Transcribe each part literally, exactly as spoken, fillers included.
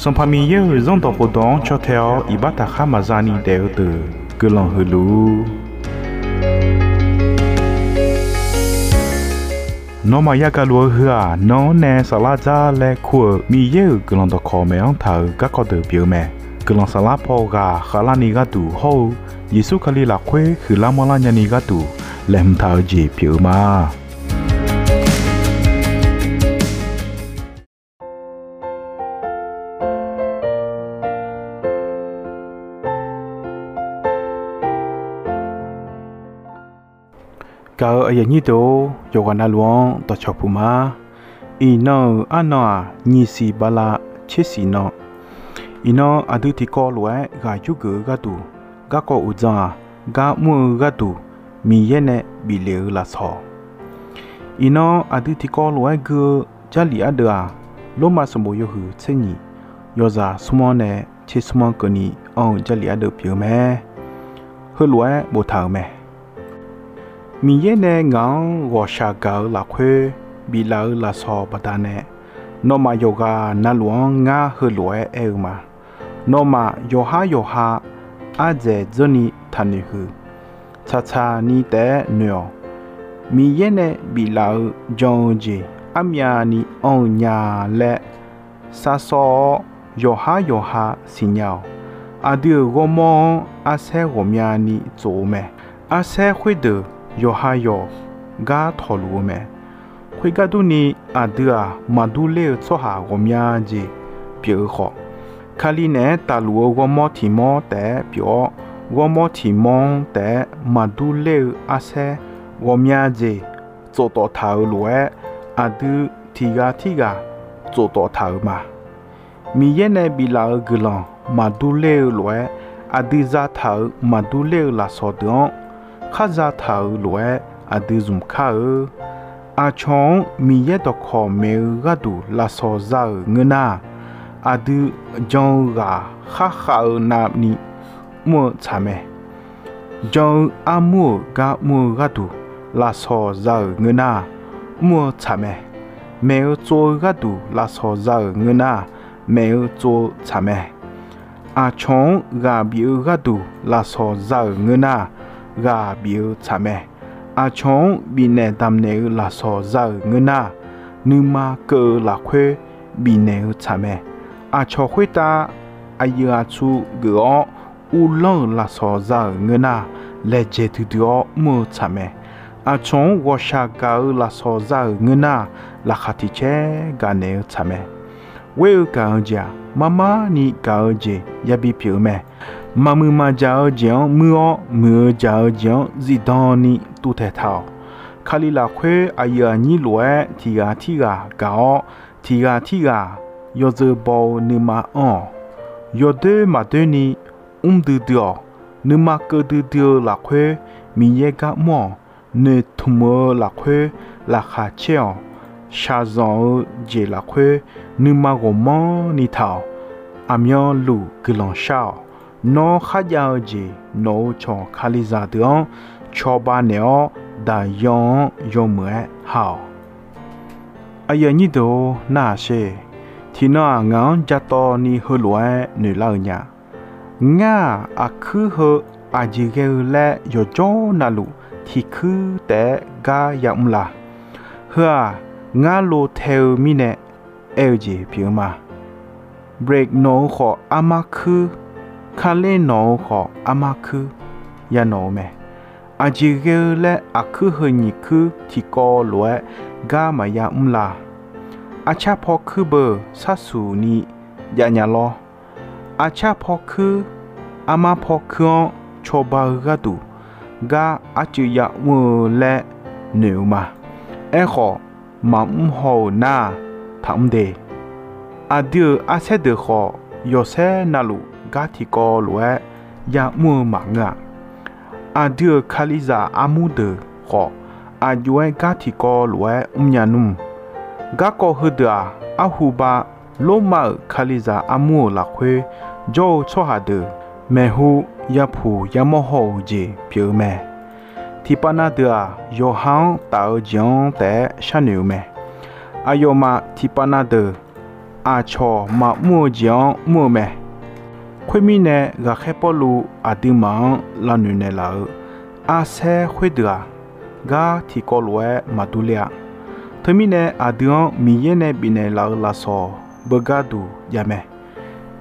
Sanqpaq Miqyaer-euq Zanrdawq khofdawq-anr caw tae-awr iqbax taqkhar maqza ni daef-eu deuq guiqlanq huiq luf-ur. Nawmaf yagaq luf-eu heu-aq, nan-anr nae saflar dzar laer kur-euq Miqyaer-euq guiqlanq dawqkawq maeq-anr taq-euq garkawv deuq pyeuf-eu mae. Guiqlanq saflar paw ghaq khavlarni gharduq hawr-eu Yeqsur Kali lafkhoer huiqlar manrlar nyani gharduq laeqhmq taq-eu jeq pyeuf-eu ma. Gaq-euq aqyuif aqnyir deuq-or, yawqghaq navluf-anr dawqcawq puq ma. Iqnan-euq arnan-aq, nyiq siq bala tser siq nan. Iqnan aqdui tiqkawv lof-aer ghaq yurgeuf-eu gharduq, garkawv uqdzan-aq, gar mr-eu gharduq Miqyaer nae bif lef-eu lafsawq. Iqnan aqdui tiqkawv lof-aer gui-eu Jarlif ardeuv-aq, Lormav sanqbof yawhuiq tser nyiq, yawzaq smr-anr nae tser smr-anr keuvni anr-eu Jarlif ardeuv pyeuf-eu mae. Heulof-aer boftaq-euq mae. Miqyaer nae ngaq-anr ghawqshaq gaq-eu lafkhoer biflaf-eu lafsawq baqdanae, nawmaf yawqghaq navluf-anr ngar heulof-aer aer-eu ma. Nawmaf yawqhar yawqha ardzaeq dzeurni taqnoeq huiq. Tsaqtsaq ni taef-aer noeq-awq. Miqyaer nae biflaf-eu jan-eu jeq armyavni anr-eu nya laer sarsawr-awr, yawqhar yawqha siqnya-awq. Aqdui-euq ghawrmawr-anr arsaer ghawqmyani tsof-eu mae. Arsaer khoerdeuq yawqha yawq gar tawqluf-eu mae. Khoergar durni, aqdui-aq, maqdur ler-eu tsawrhaq ghawqmya jeq pyeuf-eu khawf, Kali naeq-aer taqluf-eu ghawrmawr tiq mawr taef-aer pyeuf-awr, ghawrmawr tiq mawr-anr taef-aer maqdur ler-eu arsaer ghawqmya jeq tsofdawf taq-euq lof-aer, aqdui tiq ghaq tirghaq tsofdawf taq-euq ma. Miqyaer nae biflaf-eu guiqlanq maqdur ler-eu lof-aer, aqdui zataq-euq maqdur ler-eu lafsawq deuq-anr khar zataq-euq lof-aer aqdui zmq kar-eu. Aqcawq-anr Miqyaer dawqkawq maeq-eu gharduq lafsawq za-euq ngeur nar, aqdui jan-eu ghaq kharkhav-eu navni mr-eu tsaq mae. Jan-eu armur-euq gar mr-eu gharduq lafsawq za-euq ngeur nar, mr-eu tsaq mae. Maeq-eu tsov-eu gharduq lafsawq za-euq ngeur nar, maeq-eu tsov-eu tsaq mae. Aqcawq-anr ghaq bif-eu gharduq lafsawq za-euq ngeur nar, ghaq bif-eu tsaq mae. Aqcawq-anr bifnaeq damqnaeq-eu lafsawq za-euq ngeur nar, nuima keuv-eu lafkhoer bifnaeq-eu tsaq mae. Aqcawq khoertav aqyuif aqtsu geuf-awr uvlanr-euq lafsawq za-euq ngeur nar, laejae duidui-awr mr-eu tsaq mae. Aqcawq-anr ghawqshaq gaq-eu lafsawq za-euq ngeur nar, laqkhaq tiq caer gaqnaeq-eu tsaq mae. Ghoer-eu gaq-eu jeq-aq, marmar ni gaq-eu jeq yabi pyeuf-eu mae. Maqmuiq maqjaq-eu jeq-anr muir-awr, muiq-eu jaq-eu jeq-anr zifdan ni tuvtaeq taq-awq. Kali lafkhoer aqyuif aqnyir lof-aer tiq ghaq tirghaq gaq-awr, tiq ghaq tirghaq yawzeu baw-eu nuima anr-awq. Yawdoer maqdoer ni mr duidui-awq. Nuima keuv duidui-eu lafkhoer Miqyaer gar mr-awq. Noeqtmq-eu lafkhoer laqkhaq caer-awq. Shaqzanq-eu jeq lafkhoer nuima ghawqmanrni taq-awq. Aqmyanluf guiqlanq shar-awq. Nawr kharjav-eu jeq nawq-euq cawq Kalizaq deuq-anr cawba naeq-awr, daqyan-anr yawmuiq-aer ha-awq. Aqyuif aqnyir deuq-or, narhaq sher. Tiqnan-aq, ngaq-anr jatawv ni heulof-aer noeqlar-eu nya. Ngar-aq, aqkuir heu aqjeq ghae-eu laer yawqjawr navluf tiq kuir taef-aer gar yamr la? Heu-aq, ngar lo tae-eu mirnae aer-eu jeq pyeuf-eu ma. Brake nawq-eu khawf armar kuir, kale nawq-eu khawf armar kuir, ya nawq-eu mae. Aqjeq ghae-eu laer aqkuir heu nyiq kuir tiqkawv lof-aer gar maqya mr la? Arcar paw kuir beu sharsuq ni jav nya lawr. Arcar paw kuir, armar paw kuir-anr cawba-eu gharduq gar arcuiv yamr-eu laer noeq-eu ma. Aerkhawf, maqmr haw-euq nar-aq, taqmr de. Aqdui-euq arsaer deuq khawf, yawqsaer navluf gar tiqkawv lof-aer yamr-eu maqngeur-a. Aqdui-euq Kalizaq armur deuq khawf, aqjox-aer gar tiqkawv lof-aer mrnya nmr. Garkawv heudeuq-aq, arhu ba Lormav-euq Kalizaq armur-euq lafkhoer jawr-eu tsawrhaq deuq maeqhu yapuq yamawr haw-euq jeq pyeuf-eu mae. Tiqpav na deuq-aq, yawqha-anr taf-eu jeq-anr taef-aer sharnoeq-eu mae. Aqyawfmaf tiqpav na deuq aqcawq maqmr-eu jeq-anr mr-eu mae. Khoermirnae, ghaqkhaer Pawrluv aqduimaf-anr lavnoeq naeqlaf-euq arsaer khoerdeuq-aq, gar tiqkawv lof-aer maqdur ler-a. Teumirnae, aqdui-anr Miqyaer nae bifnaeq laf-euq lafsawq beugar duq jav mae.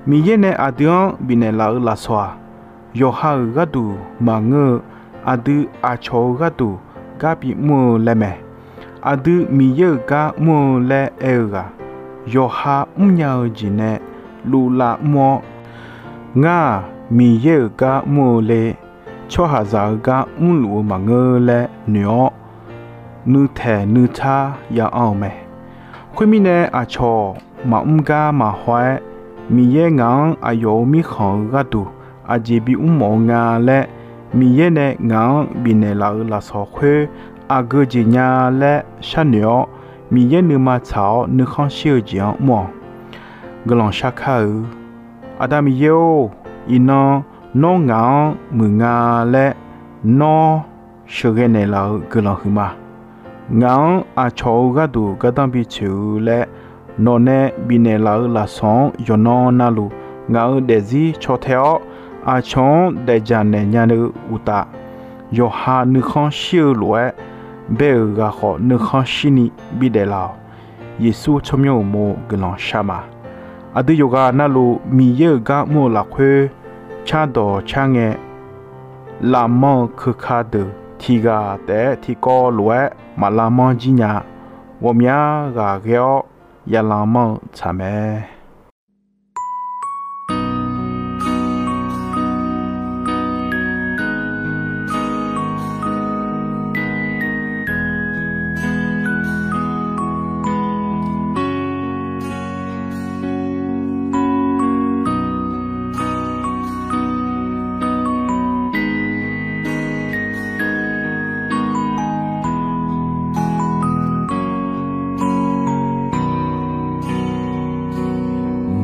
Miqyaer nae aqdui-anr bifnaeq laf-euq lafsawq-aq, yawqha-euq gharduq maqngeur-eu, aqdui aqcawq-eu gharduq gar bimr-eu laer mae. Aqdui Miqyaer-euq gar mr-eu laer aer-eu ghaq, yawqha mrnya-eu jeq nae luvlav mr-awr, Ngar-aq, Miqyaer-euq gar mr-eu le, tsawrhaqzaq-euq gar mrluf-eu maqngeur laer noeq-awr, nuitaeq nuitsar ya anr-eu mae. Khoermirnae, aqcawq maqmr gar maqhaw-aer, Miqyaer ngaq-anr aqyawf-euq mirkhanq-eu gharduq aqjeq bimr mawf-eu nga laer, Miqyaer nae ngaq-anr bifnaeq laf-euq lafsawq khoer aqgeu jeq nya laer sharnoeq-awr, Miqyaer nuima tsaq-awr nuikhanr shir-eu jeq-anr mr-awq. Guiqlanq shar kar-eu Aqda Miqyaer-or, iqnan nawr ngaq-anr muiq nga laer nawr sheuqghae naeqlaf-euq guiqlanq huiqma. Ngaq-anr aqcawq-eu gharduq gardanr bitsoeq-eu laer nawqnae bifnaeq laf-euq lafsawq-anr yawqnan navluf ngaq-euq daefzir caw tae-awr, aqcawq-anr daefdzaq naeq nya-eu uqtaf, yawqha nuikhanr shir-eu lof-aer bae-euq ghaq khawf nuikhanr shirni bidaef laf-awq. Yeqsur tsawrmyanr uqmov guiqlanq shar ma. Aqdui yawqghaq navluf Miqyaer-euq gar mr-eu lafkhoer cardawq car ngae, lafmanr-eu keuka deuq tiq ghaq taef-aer tiqkawv lof-aer maq lavmanr jir nya. Ghawqmya ghaq ghae-awr yalavmanr-eu tsaq mae.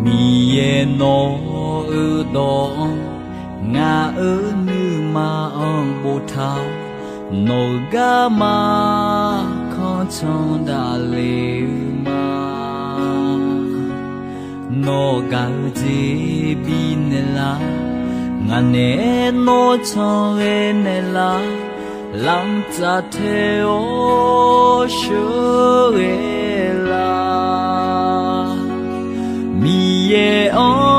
Miqyaer nawq-eu dawq-anr ngaq-euq nuima-anr boftaq-awr, nawq-eu garma kanr can daqle-eu ma. Nawr gaq-eu jeq bifnaeq lar, ngaq naeq-aer nawr canle naeqlar, lamq tsaf tae-awr sheuqghae lar. Miqyaer-anr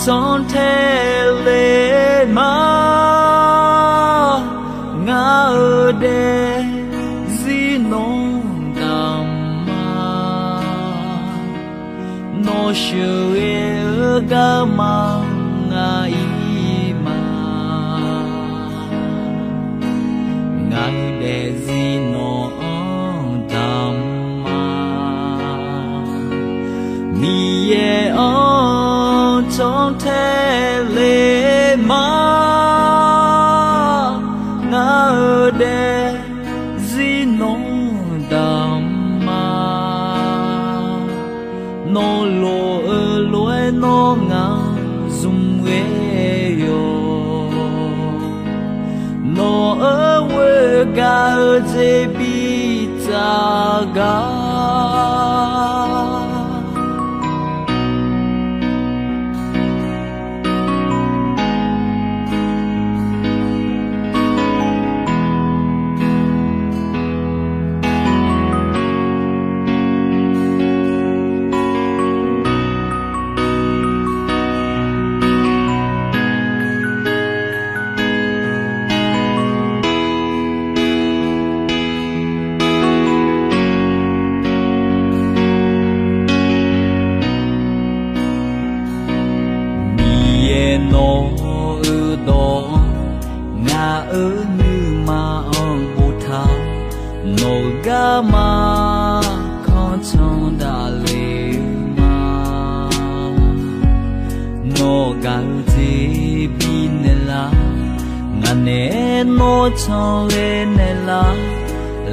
cantae le ma, ngaq-euq daefzir nawr damq ma. Nawr sheuqghae-eu garma ngaq-ir ma. Ngaq-euq daefzir nawq-anr damq ma. Miqyaer-anr cantae le ma, ngaq-euq daefzir nawr damq ma. Nawr lof-eu lof-aer nawr ngaq zmq ghae yawq. Nawq-euq ghoer gaq-eu jeq bitsaf gar. Miqyaer nawq-eu dawq-anr ngaq-euq nuima-anr boftaq, nawq-eu garma kanr can daqle-eu ma. Nawr gaq-eu jeq bifnaeq lar, ngaq naeq-aer nawr canle naeqlar,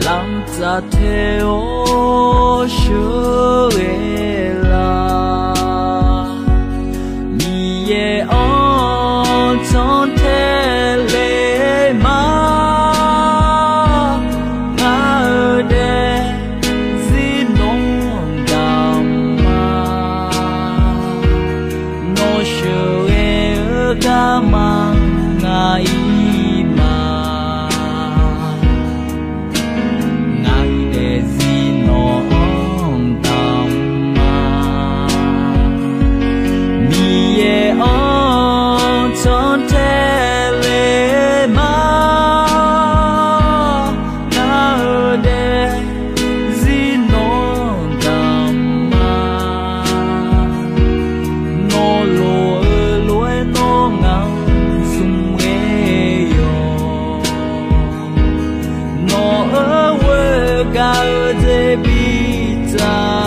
lamq tsaf tae-awr sheuqghae lar. Miqyaer-anr cantae le ma, ngaq-euq daefzir nawr damq ma. gar